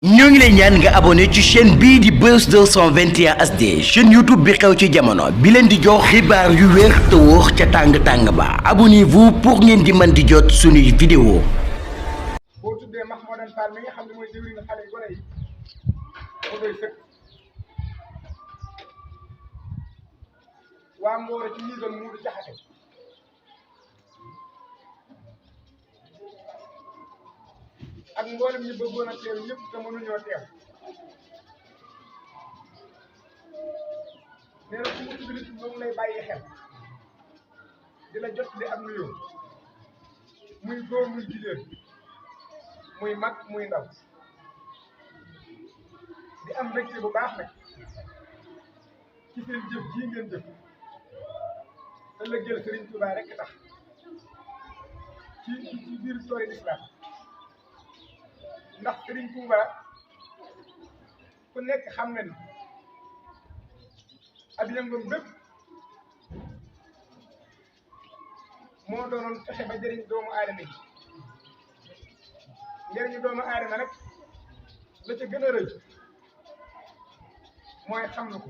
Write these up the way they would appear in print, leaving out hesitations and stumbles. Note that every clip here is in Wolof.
ñoo ngi lay ñaan nga abonné ci chaîne bii di Buzz 221 HD chaîne YouTube bi xew ci jamono bi leen di jox xibaar yu wér te wóor ca tàng-tàng ba abonnez-vous pour ngeen di mën di jot suñuy vidéo. boo tuddee Mahmoudane Fall mi nga xam ne mooy jëwriñu xale yu gone yi moo doy sëkk waa Mboro ci ndigal Muudu Jaxate ak mboolem ñi bëggoon a teew ñëpp te mënuñoo teew nee na ku mu tudd nit moom lay bàyyi xel di la jot di am nuyoo muy góor muy jigéen muy mag muy ndaw di am mbégte bu baax nag ci seen jëf jii ngeen jëf te la jël Serigne Touba rek tax ci biir tooli l'islam ndax Serigne Touba ku nekk xam nga ni ab yëngam bépp moo doonoon fexe ba jëriñ doomu aadama yi njëriñu doomu aadama nag la ca gën a rëy mooy xam na ko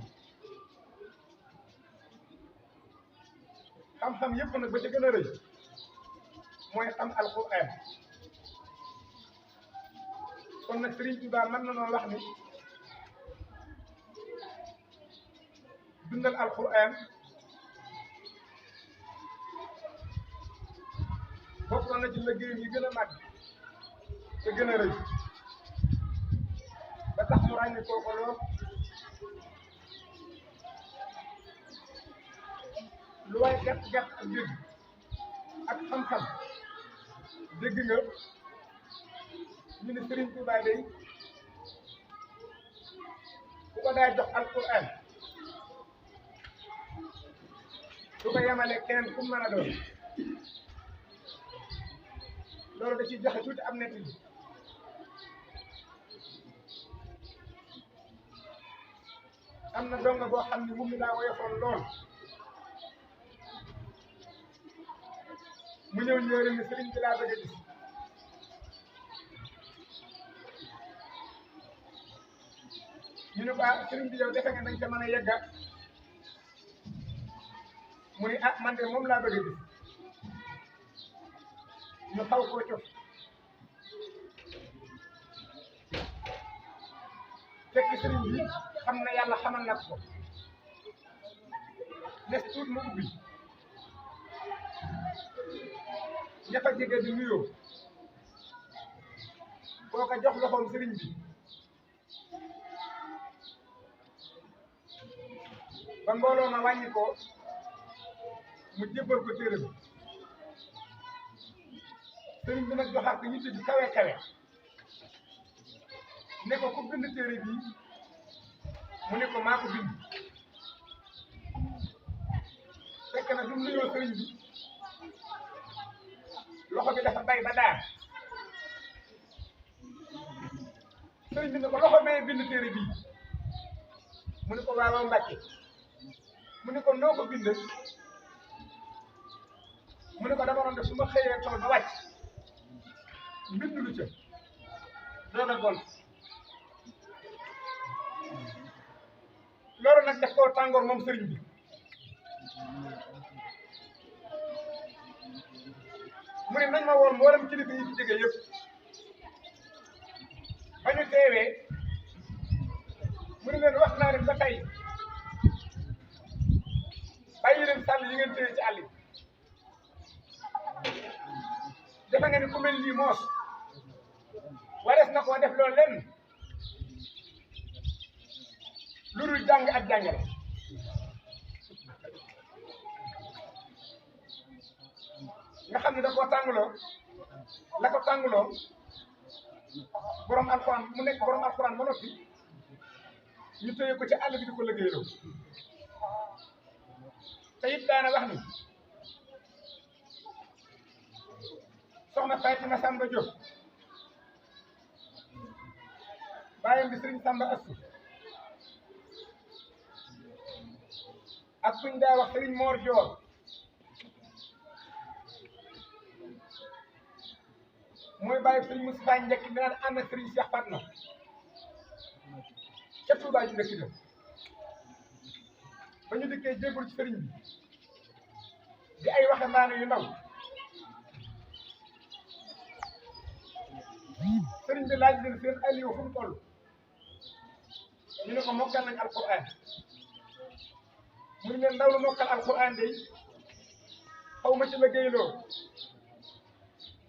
xam-xam yëpp nag ba ca gën a rëy mooy xam alquran kon nag Serigne Touba mën na noo wax ni dundal alquran bokkoon na ci liggéey yi gën a màgg te gën a rëy ba tax mu ràññee kooku lool lu waay gàtt gàtt ak dégg ak xam-xam dégg nga ñu ne Serigne Touba day ku ko daa jox alquran su ko yemale keneen ku mën a doon loolu da ciy joxe tuuti am nett bi am na donga boo xam ne mu daa woyofoon lool mu ñëw ñëwee ne Serigne bi laa bëgg a gis ñu ne ko ah Serigne bi yow defe nga dañ ca mën a yegga mu ne ah man de moom laa bëgg a gis ñu xaw koo cof fekk Serigne bi xam na yàlla xamal na ko nes tuut mu ubbi ña fa jege di nuyoo kooka jox loxoom Serigne bi ba mbooloo ma wàññi ko mu jébbal ko téere bi Serigne bi nag joxaat ko yitte bi kawe kawe ne ko ku bind téere bi mu ne ko maa ko bind fekk na du mu nuyoo Serigne bi loxo bi dafa bay ba daar Serigne bi ne ko loxo may bind téere bii mu ne ko waaw Mbàkke mu ne ko noo ko bind mu ne ko dama doon def su ma xëyee tool ba wàcc mbind lu ca doog a gont loolu nag def koo tàngoor moom Serigne bi mu ne nañ ma woon mboolem kilifa yi fi jege yëpp ba ñu teewee mu ne leen wax naa leen ba tey bàyyi leen sàll yi ngeen téye ci àll bi defe nga ni ku mel nii moos warees na koo def loolu lenn lu dul jàng ak jàngale nga xam ne da koo tàngaloo la ko tàngaloo borom alxuraan mu nekk borom alxuraan ba noppi ñu téye ko ci àll bi di ko liggéeyloo te it daana wax ni soxna Fatima Samba Diop bàyyam bi Serigne Samba Astou ak kuñ daa wax Serigne Mor Dior mooy bàyyi Serigne Moustapha Njekk mi naan ànd ak Serigne Cheikh Fatma Tuubaa ji dëkk dem ba ñu dikkee jébbal ci sëriñ bi di ay waxambaane yu ndaw sëriñ bi laaj leen seen aliyo fu mu toll ñu ne ko mokkal nañ alquran mu ne leen ndaw lu mokkal alquran day xaw ma ci liggéeyloo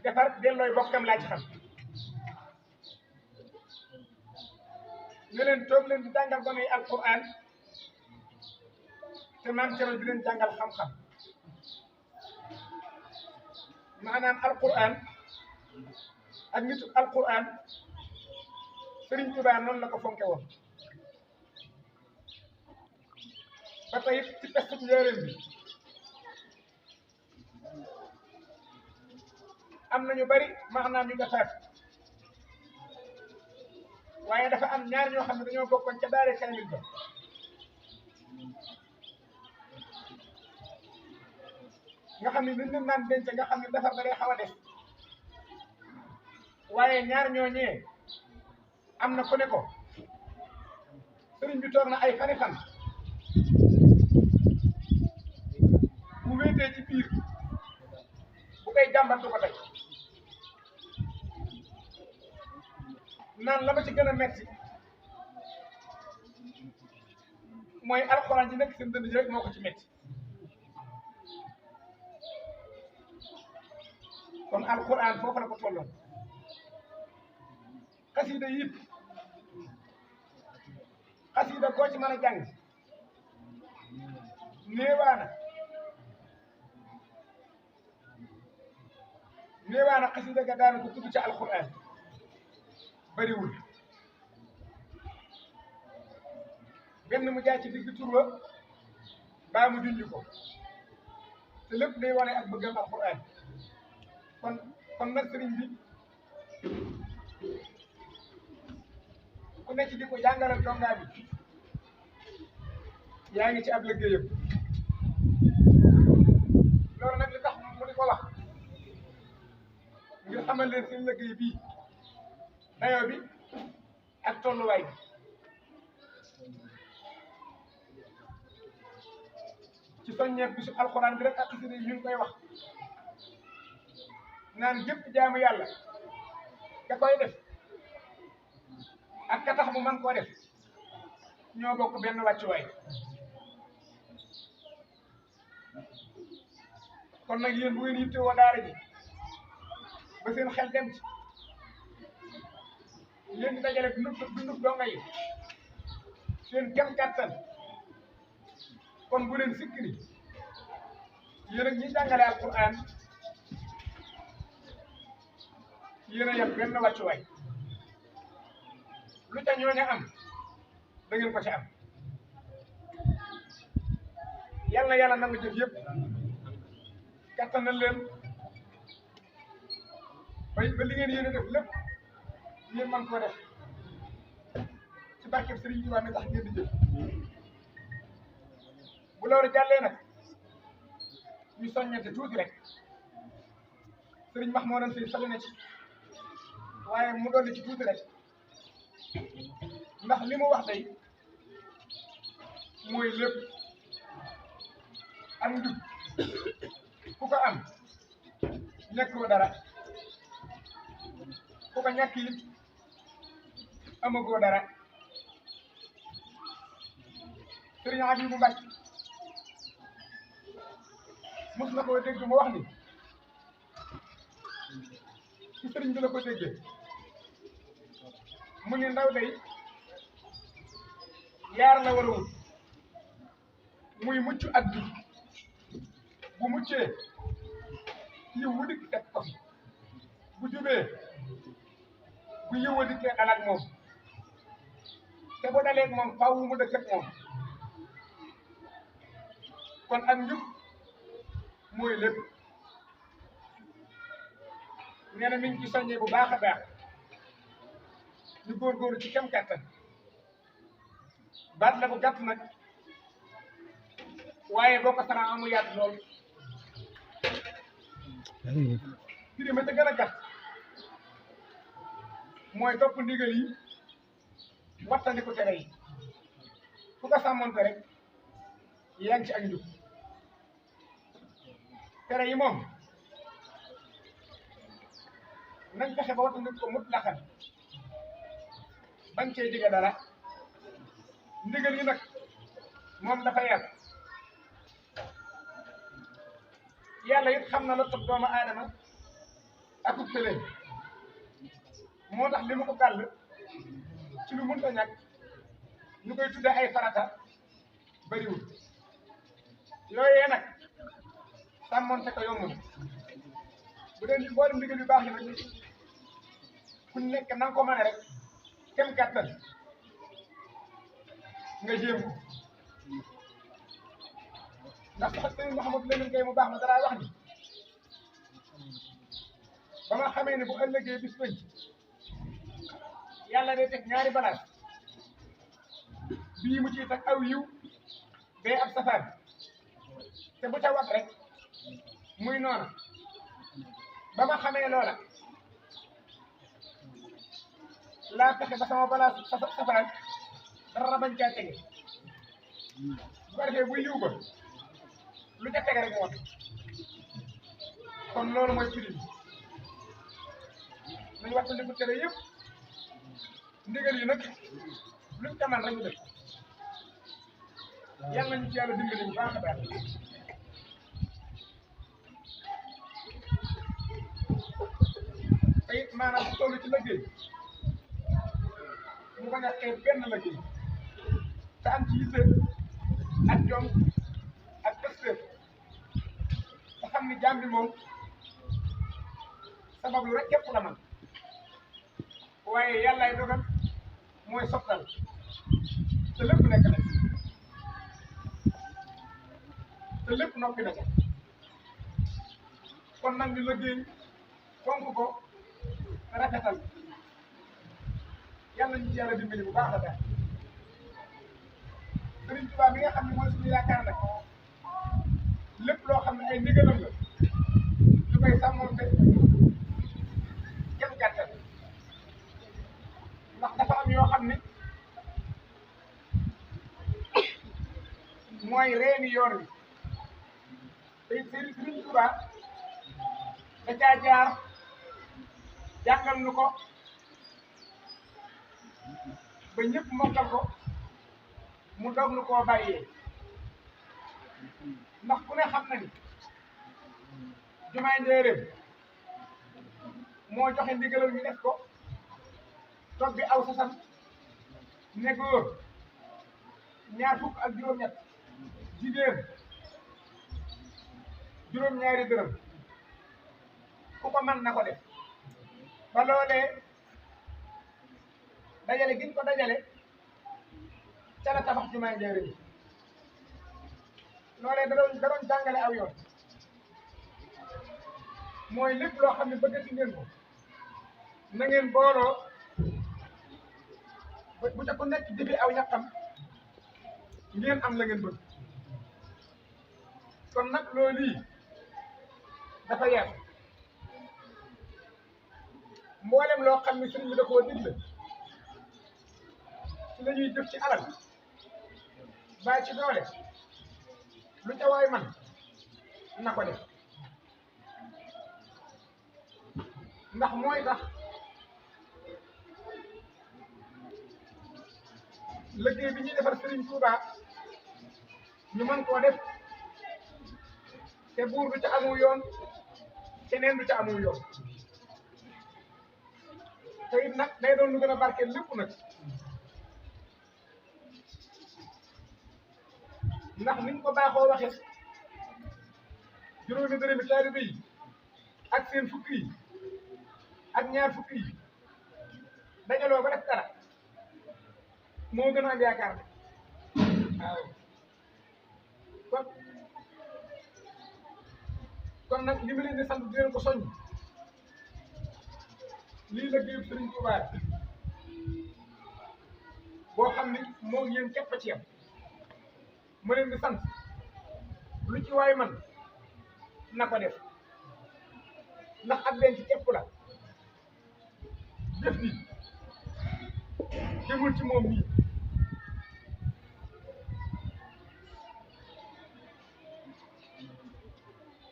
defar dellooy bokkam laa ci xam ne leen toog leen di jàngal gone yi alquran te maam Cerno di leen jàngal xam-xam maanaam alquran ak nitu alquran Sëriñ Tuubaa noonu la ko fonke woon ba tey it ci pestub njëriñ bi am na ñu bari maanaam ñu nga faat waaye dafa am ñaar ñoo xam ne dañoo bokkoon ca daare kaamil ba nga xam ne liñ leen naan denc nga xam ne dafa bare xaw a def waaye ñaar ñooñee am na ku ne ko sëriñ bi toog na ay fani fan bu wéetee ci biir bu koy jàmbat du ko tey naan la ma ci gën a metti mooy alxuraan ji nekk seen dënd ji rek moo ko ci metti kon alxuraan foofu la ko tolloon xasida yit xasida koo ci mën a jàng néewaana xasida ga daana ko tudd ci alxuraan bariwul benn mu jaay ci digg turwa baa mu junj ko te lépp day wane ak bëggam alxuraan kon nag sëriñ bi ku nekk di ko jàngalal dongaa bi yaa ngi ci ab liggéeyam loolu nag li tax mu di ko wax ngir xamal leen seen liggéey bii dayoo bi ak tolluwaay bi ci soññeef bi su alxuraan bi rek ak xasida yi ñu ngi koy wax naan jëpp jaamu yàlla ka koy def ak ka tax mu man koo def ñoo bokk benn wàccuwaay kon nag yéen bu ngeen yittewoo daara ji ba seen xel dem ci yéen di dajale dundub donga yi seen kem kàttan kon bu leen sikk ni yéen ak ñi jàngale alquran yéen a yem benn wàccuwaay lu ca ñooña am da ngeen ko ci am yàlla yàlla nangu jëf yëpp kattanal leen ba li ngeen yéene def lépp ngeen man koo def ci barkeb Sëriñ Tuubaa mi tax ngeen di jëf bu loolu jàllee nag ñu soññante tuuti rek Sëriñ Mahmoudan Sey sali na ci waaye mu dolli ci tuuti rek ndax li mu wax day mooy lépp am njub ku ko am ñàkkoo dara ku ko ñàkk it amagoo dara Sëriñ Habibu Mbàkke mos na koo dégg mu wax ni ci sëriñ bi la ko déggee mu ne ndaw day yaar la war a wut muy mucc ak jub bu muccee yiw wu dikk teg ko bu jubee bu yiw a dikkee dal ak moom te bu dalee ak moom faaw mu dëkk ak moom kon ak njub mooy lépp nee na mi ngi ci soññee bu baax a baax ñu góorgóorlu ci kem kàttan baat la bu gàtt nag waaye boo ko saraan amu yaatu lool firi ma ca gën a gàtt mooy topp ndigal yi wattandiku tere yi ku ko sàmmonte rek yaa ngi ci ak njub tere yi moom nañ fexe ba wattandik ko mutlaqan bañ cee dige dara ndigal yi nag moom dafa yar yàlla it xam na la topp doomu aadama akub tëleen moo tax li mu ko gàll ci lu mënta ñàkk ñu koy tudde ay farata bariwul yooyee nag sàmmonte ko yomb na bu dee mboolem ndigal yu baax yi nag ku nekk na nga ko mën rek kem kàttan nga jéem ko ndax sax sëñ Mouhamadou Lamine Gueye mu baax ma dara wax ni ba nga xamee ne bu ëllëgee bis bañ yàlla day teg ñaari balaas bii mu ciy teg aw yiw bee ab safaan te bu ca wax rek muy noona ba ma xamee loola laa fexe ba sama balaas safaan dara bañ caa tege bu ko defee bu yiw ba lu ca tege rek moo kon loolu mooy prix bi nañu wattandiku tere yëpp ndigal yi nag luñ ca man rek ñu def yàlla nañu ci yàlla dimbali bu baax a baax te it maanaam bu toll ci liggéey mu bañ a xeeb benn liggéey te am ci yitte ak jom ak pëstéef te xam ni jaam bi moom sabab lu rek képp la man waaye yàllaay dogal mooy sottal te lépp nekk na te lépp noppi na ko kon nag ñu liggéey fonk ko rafetal yàlla ñu ci yàlla dimbali bu baax a baax Sëriñ Tuubaa mi nga xam ne mooy suñu yaakaar nag lépp loo xam ne ay ndigalam la ñu koy sàmmoonte kem gàttal ndax dafa am yoo xam ne mooy reeni yoon wi te Sëriñ Tuubaa da caa jaar jàngal nu ko ba ñëpp mokkal ko mu doog nu koo bàyyee ndax ku ne xam na ni jumaay Njaaréem moo joxe ndigalal ñu def ko toog bi aw sasam ne góor ñaar fukk ak juróom-ñett jigéen juróom-ñaari dërëm ku ko mën na ko def ba loolee dajale giñ ko dajale ca la tabax jumaay Njaaréem loolee da doon jàngale aw yoon mooy lépp loo xam ne bëggati ngeen ko na ngeen booloo bu ca ku nekk dibi aw ñaqam ngeen am la ngeen bëgg kon nag loolu yi dafa yar mboolem loo xam ne sëriñ bi da koo digle ci la ñuy jëf ci alal bàyyi ci doole lu ca waay man na ko def ndax mooy tax liggéey bi ñuy defar Sëriñ Tuubaa ñu mën koo def te buur du ca amul yoon keneen du ca amul yoon te it nag day doon lu gën a barkeel lépp nag ndax niñ ko baaxoo waxe juróomi dërëmi taalibe yi ak seen fukki yi ak ñaar fukki yi dajaloo ba def dara moo gën a am yaakaar ne waaw kon nag li ma leen di sant di leen ko soññ lii liggéeyu Sëriñ Tuubaa boo xam ni moo yéen képp ci yam ma leen di sant lu ci waay man na ko def ndax ak leen ci képp la jëf bi demul ci moom nii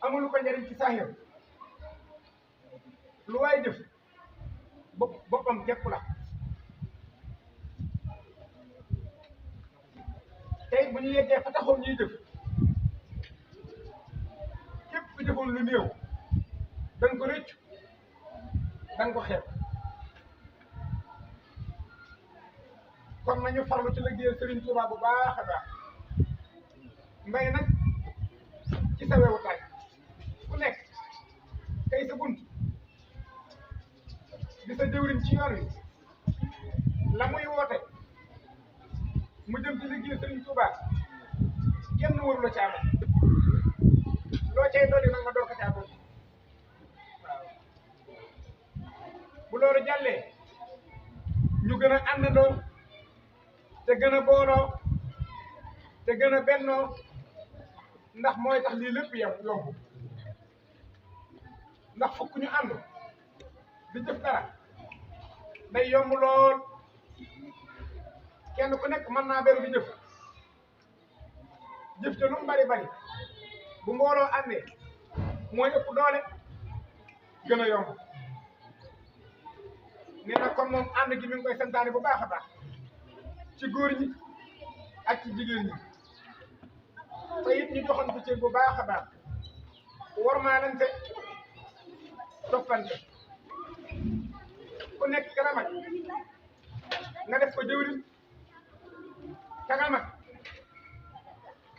amul ko njariñ ci saaxir lu waay def boppam képp la tey bu ñu yeggee fa taxoon ñuy def képp ku defoon lu néew danga ko rëccu danga ko xeeb kon nañu farlu ci liggéeyal Serigne Touba bu baax a baax mbay nag ci sa wewu tànk ku nekk kay sa bunt di sa jëwriñ ci yoon wi la muy woote mu jëm ci liggéeyal Serigne Touba kenn waru la caa loo cay dolli nag nga door ko caa dolli waaw bu loolu jàllee ñu gën a àndandoo te gën a booloo te gën a bennoo ndax mooy tax lii lépp yomb ndax fukk ñu ànd di jëf dara day yomb lool kenn ku nekk mën naa beru di jëf te lu mu bari bari bu mbooloo àndee mooy ëpp doole gën a yomb nee na kon moom ànd gi mi ngi koy santaane bu baax a baax ci góor ñi ak ci jigéen ñi te it ñu joxoon ko cër bu baax a baax wormaalante toppante ku nekk ka mag nga def ko jëwriñ ka nga mag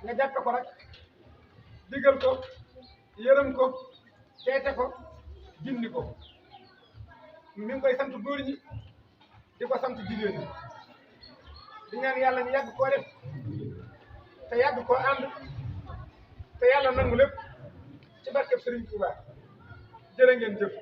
nga jàppe ko rek digal ko yërëm ko teete ko gindi ko mi ngi koy sant góor ñi di ko sant jigéen ñi di ñaan yàlla ñu yàgg koo def te yàgg koo ànd te yàlla nangu lépp ci barkeb Serigne Touba jërë ngeen jëf